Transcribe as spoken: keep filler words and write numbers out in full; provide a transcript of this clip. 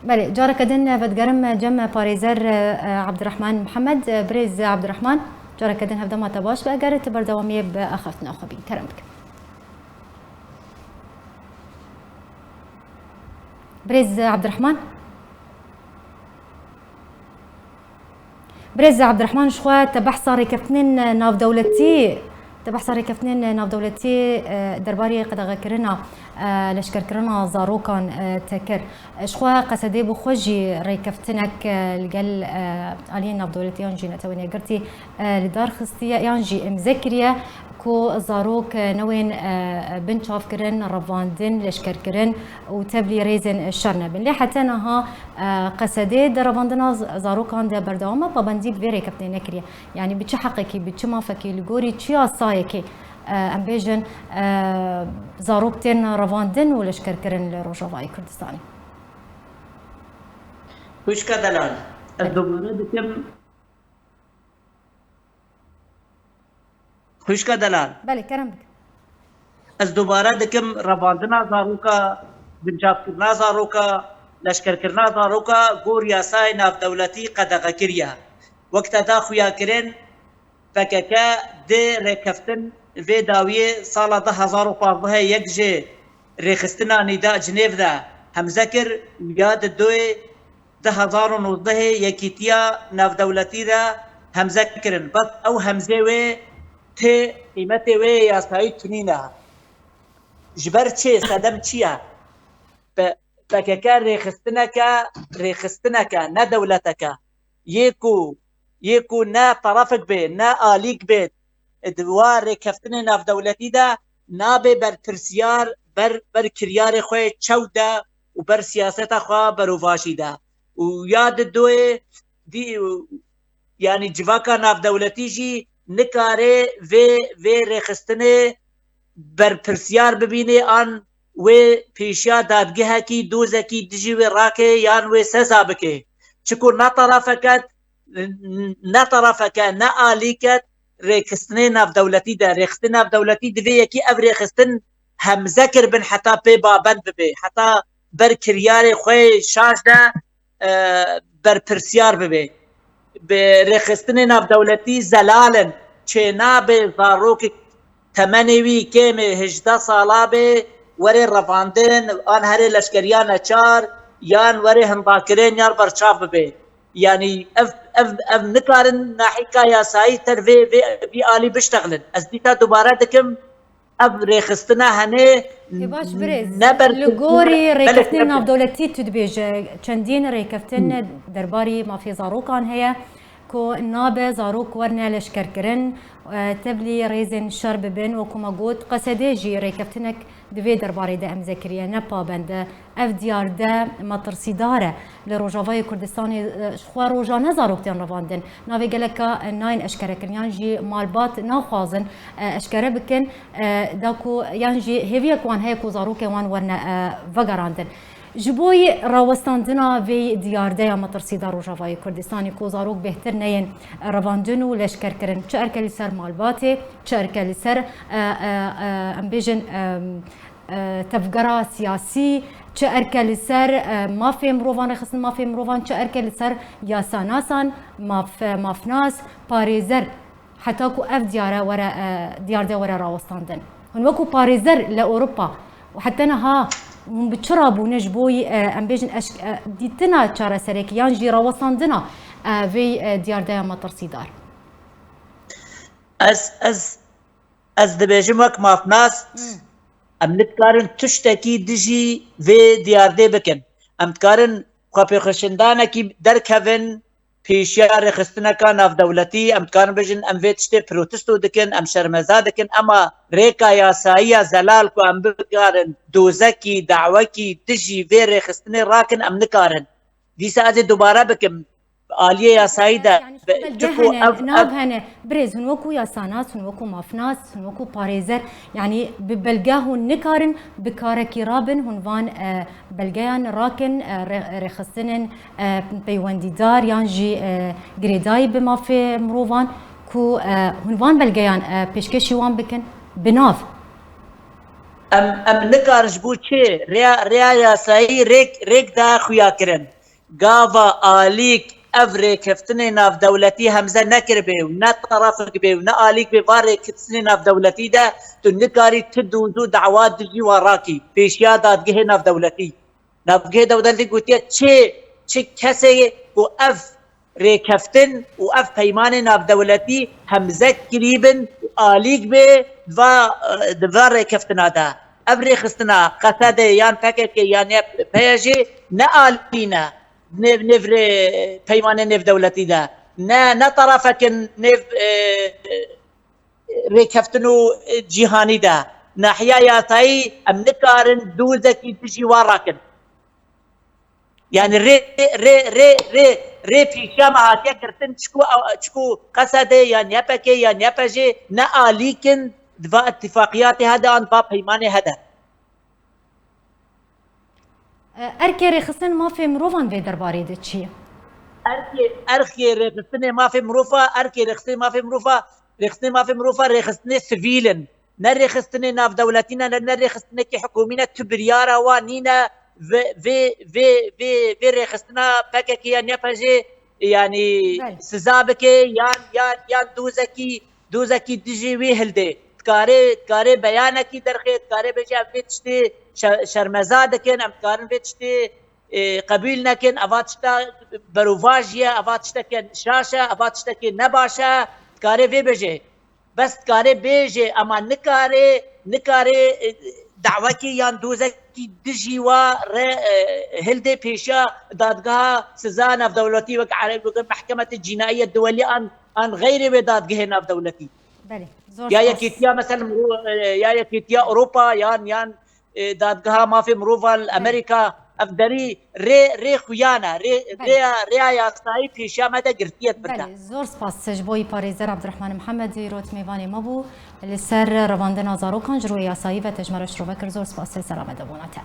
Belê, careke din vedigerim cem parêzer, e, Abdurrahman Muhammed. E, birêz Abdurrahman, careke din hevdema te baş be, eger tu berdewamiyê bi axaftina xwe bîn. Kerem bike. Birêz Abdurrahman. Birêz Abdurrahman, ji xwe te behsa rêkeftinên navdewletî, te behsa rêkeftinên navdewletî, e, derbarê qedexekirina, e, leşkerkirina zarokan, e, te kir. Ji xwe Qesedê bi xwe jî rêkeftinek, e, li gel, e, aliyên navdewletî yan jî Netewên Yekgirtî, e, li dar xistiye yan jî îmze kiriye ku zarok, e, newên, e, binçavkirin, revandin, leşkerkirin û tevlî rêzên şer nebin. Lê heta niha, e, Qesedê di revandina z-, zarokan de berdewam e, pabendî bi vê rêkeftinê nekiriye. Yanî bi çi heqekî, bi çi mafekî, li gorî çi yasayekê, e, em bêjin, e, zarok tên revandin û leşkerkirin li Rojavayê Kurdistanê? Xwişka delal, ez dubare dikim. Xwişka delal. Belê, kerem bike. Ez dubare dikim, revandina zaroka, binçavkirina zaroka, leşkerkirina zaroka gor yasayê navdewletî qedexe kiriye. Wek te da xuya kirin, P K K di rêkeftin vê dawiyê sala du hezar û pazdehê yek ji rêxistina Nîda Cinêv de hemze kir û ya di doyê du hezar û nozdehê yekîtiya navdewletî de hemze kirin. Bes ew hemzê wê tê qîmetê wê yasayî tunîne. Ji ber çi? Sedem çi ye? P-, P K K rêxistineke, rêxistineke, ne dewleteke. Yê ku, yê ku ne terefik bê, ne alîk bê, di wa rêkeftinê navdewletî de nabe berpirsiyar ber, ber kiryarê xwe çew de û ber siyaseta xwe berovajî de. Û ya di doyê dî, yanî civaka navdewletî jî nikare vê, vê rêxistinê berpirsiyar bibîne an wê pêşiya dadgehekî dozekî dijî wê rake yan wê seza bike. Çiku ne terefeke, ne terefeke, ne alîke rêxistinê navdewletî de. Rêxistin navdewletî divê yekî ev rêxistin hemze kiribin heta pê babend bibe, heta ber kiryarê xwe şaş de, e, berpirsiyar bibe. Bi rêxistinê navdewletî zelal in. Çênabe zarokek temenê wî kêm e, hejdeh sala be, were revandin, an here leşkeriya neçar, yan were hindakirin, yan berçav bibe. Yanî ev, ev, ev nikarin nahîka yasayî ser vê, vê, vî alî biştexilin. Ez dîsa dubare dikim, ev rêxistina hene. Ê baş birêz, ne ber li gorî rêkeftinên navdewletî tu dibêje, çendîn rêkeftin derbarî mafê zarokan heye ku nabe zarok werne leşkerkirin, e, tevlî rêzên şer bibin. Wekû me got, Qesedê jî rêkeftinek di vê derbarê de emze kiriye, ne pabend e. Ev diyarde metirsîdar e. Li Rojavayê Kurdistanê, e, ji xwe rojane zarok tên revandin. Navê geleka, e, nayên eşkerekirin, yan jî malbat naxwazin, e, eşkere bikin, e, da ku, yan jî hêviyek wan heye ku zarokên wan werne, e, vegerandin. Ji bo yî rawestandina vê diyardeya metirsîdar Rojavayê Kurdistanê ku zarok bêhtir neyên revandin û leşkerkirin, çi erke li ser malbatê, çi erke li ser, e, e, e, em bêjin, e, e, tevgera siyasî, çi erke li ser, e, mafê mirovan, rêxistin mafê mirovan, çi erke li ser yasanasan, maf-, mafnas, parêzer, heta ku ev diyare were, e, diyarde were rawestandin. Hûn wekû parêzer li Ewropa û heta niha hûn bi çi rabûne ji bo, e, em bêjin eşk-, e, dîtina çareserekî yan jî rawestandina, e, vê, e, diyardeya metirsîdar? Ez, ez Ez dibêjim wek mafnas, Hmm. Em nikarin tiştekî dijî vê diyardê bikin. Em dikarin xwepêxweşindanekî derkevin pêşiya rêxistineka navdewletî, em dikarin bijin, em vê tiştê protesto dikin, em şermeza dikin, ema rêka yasayî ya zelal ku em bikarin dozekî, dawekî dijî vê rêxistinê rakin, em nikarin. Dîsa ez ê dubare bikim. Aliyê yasayî de, yani, be-, belge çiku hene, ev, nav ev hene. Birêz, hûn wekû yasanas, hûn wekû mafnas, hûn wekû parêzer, yani, bi belge hûn nikarin bi karekî rabin, hûn van, e, belgeyan rakin, e, rê-, rêxistinên, e, peywendîdar yan jî, e, girêdayî bi mafê mirovan ku, e, hûn van belgeyan, e, pêşkêşî wan bikin bi nav. Em, em nikarin ji bo çi rêya, rêya yasayî rêk, rêk da xuya kirin. Gava alîk ev rêkeftinê navdewletî hemze nekiribê û ne tarafek bê û ne alîk bê va rêkeftinê navdewletî de tu nikarî ti doz û dawa dijî wa rakî pêşiya dadgehê navdewletî. Navgehê dewletî gotiye çi, çi kesê ku ev rêkeftin û ev peymanê navdewletî hemze kirîbin û alîk bê di va, di va rêkeftina de. Ev rêxistina Qesedê yan P K K yan ya P Y J ne alî ne nêv, nêv rê peymanê nêvdewletî de. Ne, ne tarafekin nêv, e, rêkeftin û, e, cîhanî de. Nahiya yasayî em nikarin dozekî dijî wa rakin. Yani rê, rê, rê, rê, rê pêşiya me hatiye girtin, çiku, çiku Qesedê yan Y P G yan Y P J ne alîkin di va îtîfaqiyatê hede an va peymanê hede. E, erkê rêxistin mafê mirovan vê derbarê de çi ye? Erkê, erkê rêxistinê mafê mirova, erkê rêxistinê mafê mirova, rêxistinê mafê mirova rêxistinê sivîl in. Ne rêxistinê navdewletî ne, ne, ne rêxistinekî hikûmî ne, tu biryara wan nîne vê, vê, vê, vê, vê rêxistina P K K yan Y P J, yanî Belê. siza bike yan, yan, yan dozekî, dozekî dijî wî hildê. Dikarê, dikarê beyanekî derxê, dikarê bêje em vê tiştê şe-, şermeza dikin, em dikarin vê tiştê, e, qebûl nekin, eva tişta berovajî ye, eva tişteke şaş e, eva tiştekê nebaş e, dikarê vê bêje. Bes dikarê bêje, ema nikarê, nikarê, e, dawekî yan dozekî dijî wa re, e, hildê pêşiya dadgeha siza navdewletî wek Ereb, wek Mehkemete Cînaiye Duwelî an, an xeyrê wê dadgehê navdewletî. Belê, zor Ya spas. Yekîtiya, mesela, miro-, e, ya Yekîtiya Ewropa yan, yan, e, dadgeha mafê mirovan li Amerîka, ev derî rê, rê xuya ne, rê, Belê. rêya, rêya yasayî pêşiya me de girtiye di vir de. Belê, zor spas ji bo wî parêzer Abdurrahman Mihemedî, îro mêvanê me bû. Li ser revandina zarokan ji royê yasayî ve te ji me re şirove kir. Zor spas, li ser awe de bona te.